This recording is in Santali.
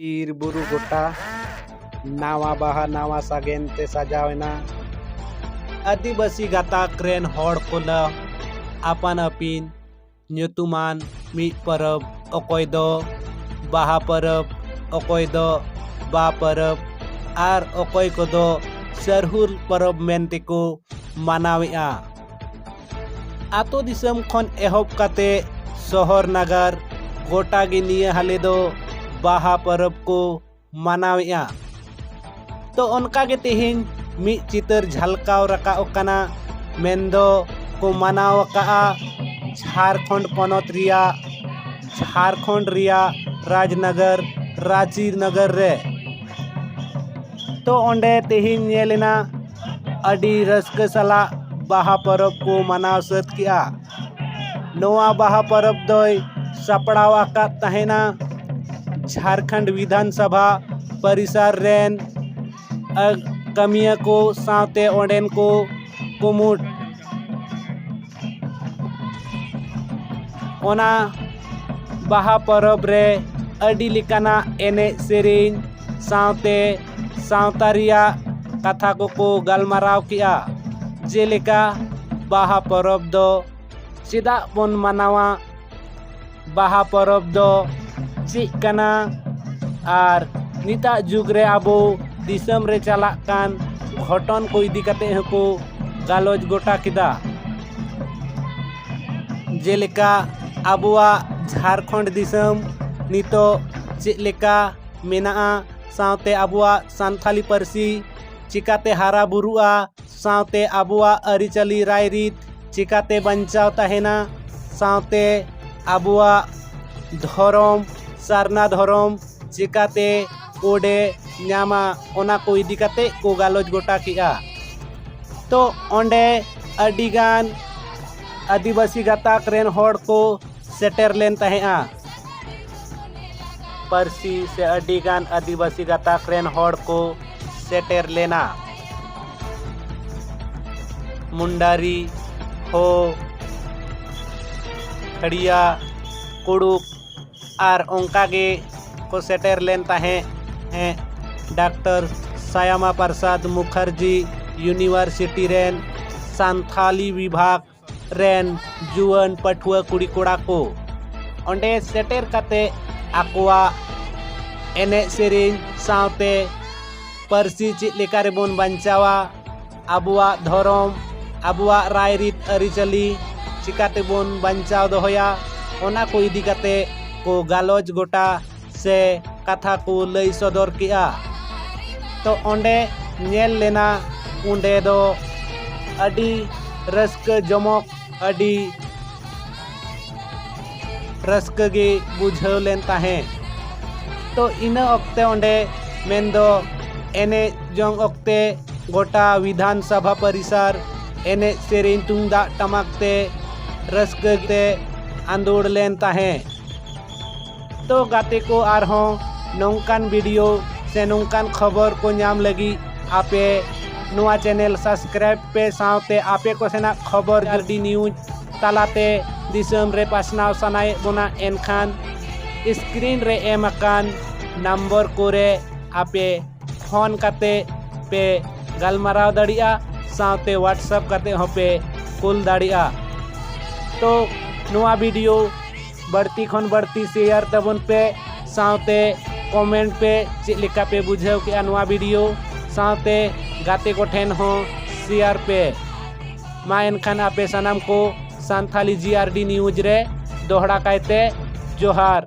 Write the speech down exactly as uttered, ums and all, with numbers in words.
ᱵᱤᱨ ᱵᱩᱨᱩ ᱜᱚᱴᱟ ᱱᱟᱣᱟ ᱵᱟᱦᱟ ᱱᱟᱣᱟ ᱥᱟᱜᱮᱱ ᱛᱮ ᱥᱟᱡᱟᱣ ᱮᱱᱟ᱾ ᱟᱹᱫᱤᱵᱟᱹᱥᱤ ᱜᱟᱛᱟᱠ ᱨᱮᱱ ᱦᱚᱲ ᱠᱚ ᱞᱟᱹᱜ ᱟᱯᱟᱱ ᱟᱹᱯᱤᱱ ᱧᱩᱛᱩᱢᱟᱱ ᱢᱤᱫ ᱯᱚᱨᱚᱵᱽ, ᱚᱠᱚᱭ ᱫᱚ ᱵᱟᱦᱟ ᱯᱚᱨᱚᱵᱽ, ᱚᱠᱚᱭ ᱫᱚ ᱵᱟ ᱯᱚᱨᱚᱵᱽ ᱟᱨ ᱚᱠᱚᱭ ᱠᱚᱫᱚ ᱥᱟᱹᱨᱦᱩᱞ ᱯᱚᱨᱚᱵᱽ ᱢᱮᱱᱛᱮ ᱠᱚ ᱢᱟᱱᱟᱣᱮᱫᱼᱟ᱾ ᱟᱛᱳ ᱫᱤᱥᱚᱢ ᱠᱷᱚᱱ ᱮᱦᱚᱵ ᱠᱟᱛᱮ ᱥᱚᱦᱚᱨ ᱱᱟᱜᱟᱨ ᱜᱚᱴᱟ ᱜᱮ ᱱᱤᱭᱟᱹ ᱦᱟᱞᱮ ᱫᱚ ᱵᱟᱦᱟ ᱯᱚᱨᱚᱵᱽ ᱠᱚ ᱢᱟᱱᱟᱣᱮᱫᱼᱟ᱾ ᱛᱚ ᱚᱱᱠᱟ ᱜᱮ ᱛᱮᱦᱮᱧ ᱢᱤᱫ ᱪᱤᱛᱟᱹᱨ ᱡᱷᱟᱞᱠᱟᱣ ᱨᱟᱠᱟᱵ ᱠᱟᱱᱟ, ᱢᱮᱱᱫᱚ ᱠᱚ ᱢᱟᱱᱟᱣ ᱟᱠᱟᱫᱼᱟ ᱡᱷᱟᱲᱠᱷᱚᱸᱰ ᱯᱚᱱᱚᱛ ᱨᱮᱭᱟᱜ, ᱡᱷᱟᱲᱠᱷᱚᱸᱰ ᱨᱮᱭᱟᱜ ᱨᱟᱡᱽᱱᱚᱜᱚᱨ ᱨᱟᱸᱪᱤ ᱱᱚᱜᱚᱨ ᱨᱮ᱾ ᱛᱚ ᱚᱸᱰᱮ ᱛᱮᱦᱮᱧ ᱧᱮᱞ ᱮᱱᱟ ᱟᱹᱰᱤ ᱨᱟᱹᱥᱠᱟᱹ ᱥᱟᱞᱟᱜ ᱵᱟᱦᱟ ᱯᱚᱨᱚᱵᱽ ᱠᱚ ᱢᱟᱱᱟᱣ ᱥᱟᱹᱛ ᱠᱮᱜᱼᱟ᱾ ᱱᱚᱣᱟ ᱵᱟᱦᱟ ᱯᱚᱨᱚᱵᱽ ᱫᱚᱭ ᱥᱟᱯᱲᱟᱣ ᱟᱠᱟᱫ ᱛᱟᱦᱮᱱᱟ ᱡᱷᱟᱲᱠᱷᱚᱸᱰ ᱵᱤᱫᱷᱟᱱ ᱥᱚᱵᱷᱟ ᱯᱚᱨᱤᱥᱚᱨ ᱨᱮᱱ, ᱟᱹ, ᱠᱟᱹᱢᱤᱭᱟᱹ ᱠᱚ ᱥᱟᱶᱛᱮ ᱚᱸᱰᱮᱱ ᱠᱚ ᱠᱩᱢᱩᱴ᱾ ᱚᱱᱟ ᱵᱟᱦᱟ ᱯᱚᱨᱚᱵᱽ ᱨᱮ ᱟᱹᱰᱤ ᱞᱮᱠᱟᱱᱟᱜ ᱮᱱᱮᱡ ᱥᱮᱨᱮᱧ ᱥᱟᱶᱛᱮ ᱥᱟᱶᱛᱟ ᱨᱮᱭᱟᱜ ᱠᱟᱛᱷᱟ ᱠᱚᱠᱚ ᱜᱟᱞᱢᱟᱨᱟᱣ ᱠᱮᱜᱼᱟ᱾ ᱡᱮᱞᱮᱠᱟ ᱵᱟᱦᱟ ᱯᱚᱨᱚᱵᱽ ᱫᱚ ᱪᱮᱫᱟᱜ ᱵᱚᱱ ᱢᱟᱱᱟᱣᱟ, ᱵᱟᱦᱟ ᱯᱚᱨᱚᱵᱽ ᱫᱚ ᱪᱮᱫ ᱠᱟᱱᱟ, ᱟᱨ ᱱᱤᱛᱟᱜ ᱡᱩᱜᱽ ᱨᱮ ᱟᱵᱚ ᱫᱤᱥᱚᱢ ᱨᱮ ᱪᱟᱞᱟᱜ ᱠᱟᱱ ᱜᱷᱚᱴᱚᱱ ᱠᱚ ᱤᱫᱤ ᱠᱟᱛᱮ ᱦᱚᱸᱠᱚ ᱜᱟᱞᱚᱪ ᱜᱚᱴᱟ ᱠᱮᱫᱟ᱾ ᱡᱮᱞᱮᱠᱟ ᱟᱵᱚᱣᱟᱜ ᱡᱷᱟᱲᱠᱷᱚᱸᱰ ᱫᱤᱥᱚᱢ ᱱᱤᱛᱚᱜ ᱪᱮᱫ ᱞᱮᱠᱟ ᱢᱮᱱᱟᱜᱼᱟ, ᱥᱟᱶᱛᱮ ᱟᱵᱚᱣᱟᱜ ᱥᱟᱱᱛᱷᱟᱞᱤ ᱯᱟᱹᱨᱥᱤ ᱪᱤᱠᱟᱛᱮ ᱦᱟᱨᱟ ᱵᱩᱨᱩᱜᱼᱟ, ᱥᱟᱶᱛᱮ ᱟᱵᱚᱣᱟᱜ ᱟᱹᱨᱤᱪᱟᱹᱞᱤ ᱨᱟᱭᱨᱤᱛ ᱪᱤᱠᱟᱛᱮ ᱵᱟᱧᱪᱟᱣ ᱛᱟᱦᱮᱱᱟ, ᱥᱟᱶᱛᱮ ᱟᱵᱚᱣᱟᱜ ᱫᱷᱚᱨᱚᱢ, ᱥᱟᱨᱱᱟ ᱫᱷᱚᱨᱚᱢ ᱪᱤᱠᱟᱛᱮ ᱠᱳᱰᱮ ᱧᱟᱢᱟ, ᱚᱱᱟ ᱠᱚ ᱤᱫᱤ ᱠᱟᱛᱮ ᱠᱚ ᱜᱟᱞᱚᱪ ᱜᱚᱴᱟ ᱠᱮᱜᱼᱟ᱾ ᱛᱚ ᱚᱸᱰᱮ ᱟᱹᱰᱤᱜᱟᱱ ᱟᱹᱫᱤᱵᱟᱹᱥᱤ ᱜᱟᱛᱟᱠ ᱨᱮᱱ ᱦᱚᱲ ᱠᱚ ᱥᱮᱴᱮᱨ ᱞᱮᱱ ᱛᱟᱦᱮᱸᱜᱼᱟ᱾ ᱯᱟᱹᱨᱥᱤ ᱥᱮ ᱟᱹᱰᱤᱜᱟᱱ ᱟᱹᱫᱤᱵᱟᱹᱥᱤ ᱜᱟᱛᱟᱠ ᱨᱮᱱ ᱦᱚᱲ ᱠᱚ ᱥᱮᱴᱮᱨ ᱞᱮᱱᱟ᱾ ᱢᱩᱱᱰᱟᱨᱤ, ᱦᱳ, ᱠᱷᱟᱲᱤᱭᱟ, ᱠᱩᱲᱩᱠ ᱟᱨ ᱚᱱᱠᱟᱜᱮ ᱠᱚ ᱥᱮᱴᱮᱨ ᱞᱮᱱ ᱛᱟᱦᱮᱸᱫ᱾ ᱰᱟᱠᱛᱟᱨ ᱥᱟᱭᱟᱢᱟ ᱯᱨᱟᱥᱟᱫᱽ ᱢᱩᱠᱷᱟᱨᱡᱤ ᱤᱭᱩᱱᱤᱵᱷᱟᱨᱥᱤᱴᱤ ᱨᱮᱱ ᱥᱟᱱᱛᱷᱟᱞᱤ ᱵᱤᱵᱷᱟᱜᱽ ᱨᱮᱱ ᱡᱩᱣᱟᱹᱱ ᱯᱟᱹᱴᱷᱩᱣᱟᱹ ᱠᱩᱲᱤ ᱠᱚᱲᱟ ᱠᱚ ᱚᱸᱰᱮ ᱥᱮᱴᱮᱨ ᱠᱟᱛᱮ ᱟᱠᱚᱣᱟᱜ ᱮᱱᱮᱡ ᱥᱮᱨᱮᱧ ᱥᱟᱶᱛᱮ ᱯᱟᱹᱨᱥᱤ ᱪᱮᱫ ᱞᱮᱠᱟ ᱨᱮᱵᱚᱱ ᱵᱟᱧᱪᱟᱣᱟ, ᱟᱵᱚᱣᱟᱜ ᱫᱷᱚᱨᱚᱢ, ᱟᱵᱚᱣᱟᱜ ᱨᱟᱭᱨᱤᱛ ᱟᱹᱨᱤᱪᱟᱹᱞᱤ ᱪᱤᱠᱟᱹ ᱛᱮᱵᱚᱱ ᱵᱟᱧᱪᱟᱣ ᱫᱚᱦᱚᱭᱟ, ᱚᱱᱟ ᱠᱚ ᱤᱫᱤ ᱠᱟᱛᱮ ᱠᱚ ᱜᱟᱞᱚᱪ ᱜᱚᱴᱟ ᱥᱮ ᱠᱟᱛᱷᱟ ᱠᱚ ᱞᱟᱹᱭ ᱥᱚᱫᱚᱨ ᱠᱮᱜᱼᱟ᱾ ᱛᱚ ᱚᱸᱰᱮ ᱧᱮᱞ ᱞᱮᱱᱟ, ᱚᱸᱰᱮ ᱫᱚ ᱟᱹᱰᱤ ᱨᱟᱹᱥᱠᱟᱹ ᱡᱚᱢᱚᱠ, ᱟᱹᱰᱤ ᱨᱟᱹᱥᱠᱟᱹ ᱜᱮ ᱵᱩᱡᱷᱟᱹᱣ ᱞᱮᱱ ᱛᱟᱦᱮᱸ᱾ ᱛᱚ ᱤᱱᱟᱹ ᱚᱠᱛᱮ ᱚᱸᱰᱮ ᱢᱮᱱᱫᱚ ᱮᱱᱮᱡ ᱡᱚᱝ ᱚᱠᱛᱮ ᱜᱚᱴᱟ ᱵᱤᱫᱷᱟᱱ ᱥᱚᱵᱷᱟ ᱯᱚᱨᱤᱥᱚᱨ ᱮᱱᱮᱡ ᱥᱮᱨᱮᱧ ᱛᱩᱢᱫᱟᱜ ᱴᱟᱢᱟᱠ ᱛᱮ ᱨᱟᱹᱥᱠᱟᱹ ᱛᱮ ᱟᱸᱫᱳᱲ ᱞᱮᱱ ᱛᱟᱦᱮᱸ᱾ ᱛᱚ ᱜᱟᱛᱮ ᱠᱚ, ᱟᱨᱦᱚᱸ ᱱᱚᱝᱠᱟᱱ ᱵᱷᱤᱰᱤᱭᱳ ᱥᱮ ᱱᱚᱝᱠᱟᱱ ᱠᱷᱚᱵᱚᱨ ᱠᱚ ᱧᱟᱢ ᱞᱟᱹᱜᱤᱫ ᱟᱯᱮ ᱱᱚᱣᱟ ᱪᱮᱱᱮᱞ ᱥᱟᱵᱥᱠᱨᱟᱭᱤᱵ ᱯᱮ, ᱥᱟᱶᱛᱮ ᱟᱯᱮ ᱠᱚ ᱥᱮᱱᱟᱜ ᱠᱷᱚᱵᱚᱨ ᱟᱨ ᱰᱤ ᱱᱤᱭᱩᱡᱽ ᱛᱟᱞᱟᱛᱮ ᱫᱤᱥᱚᱢ ᱨᱮ ᱯᱟᱥᱱᱟᱣ ᱥᱟᱱᱟᱭᱮᱫ ᱵᱚᱱᱟ, ᱮᱱᱠᱷᱟᱱ ᱥᱠᱨᱤᱱ ᱨᱮ ᱮᱢ ᱟᱠᱟᱱ ᱱᱟᱢᱵᱚᱨ ᱠᱚᱨᱮ ᱟᱯᱮ ᱯᱷᱳᱱ ᱠᱟᱛᱮ ᱯᱮ ᱜᱟᱞᱢᱟᱨᱟᱣ ᱫᱟᱲᱮᱭᱟᱜᱼᱟ, ᱥᱟᱶᱛᱮ WhatsApp ᱠᱟᱛᱮ ᱦᱚᱸᱯᱮ ᱠᱩᱞ ᱫᱟᱲᱮᱭᱟᱜᱼᱟ᱾ ᱛᱚ ᱱᱚᱣᱟ ᱵᱷᱤᱰᱤᱭᱳ ᱵᱟᱹᱲᱛᱤ ᱠᱷᱚᱱ ᱵᱟᱹᱲᱛᱤ ᱥᱮᱭᱟᱨ ᱛᱟᱵᱚᱱ ᱯᱮ, ᱥᱟᱶᱛᱮ ᱠᱚᱢᱮᱱᱴ ᱯᱮ ᱪᱮᱫ ᱞᱮᱠᱟ ᱯᱮ ᱵᱩᱡᱷᱟᱹᱣ ᱠᱮᱜᱼᱟ ᱱᱚᱣᱟ ᱵᱷᱤᱰᱤᱭᱳ, ᱥᱟᱶᱛᱮ ᱜᱟᱛᱮ ᱠᱚᱴᱷᱮᱱ ᱦᱚᱸ ᱥᱮᱭᱟᱨ ᱯᱮ᱾ ᱢᱟ ᱮᱱᱠᱷᱟᱱ ᱟᱯᱮ ᱥᱟᱱᱟᱢ ᱠᱚ ᱥᱟᱱᱛᱷᱟᱞᱤ ᱡᱤ ᱟᱨ ᱰᱤ ᱱᱤᱭᱩᱡᱽ ᱨᱮ ᱫᱚᱦᱲᱟ ᱠᱟᱭᱛᱮ ᱡᱚᱦᱟᱨ᱾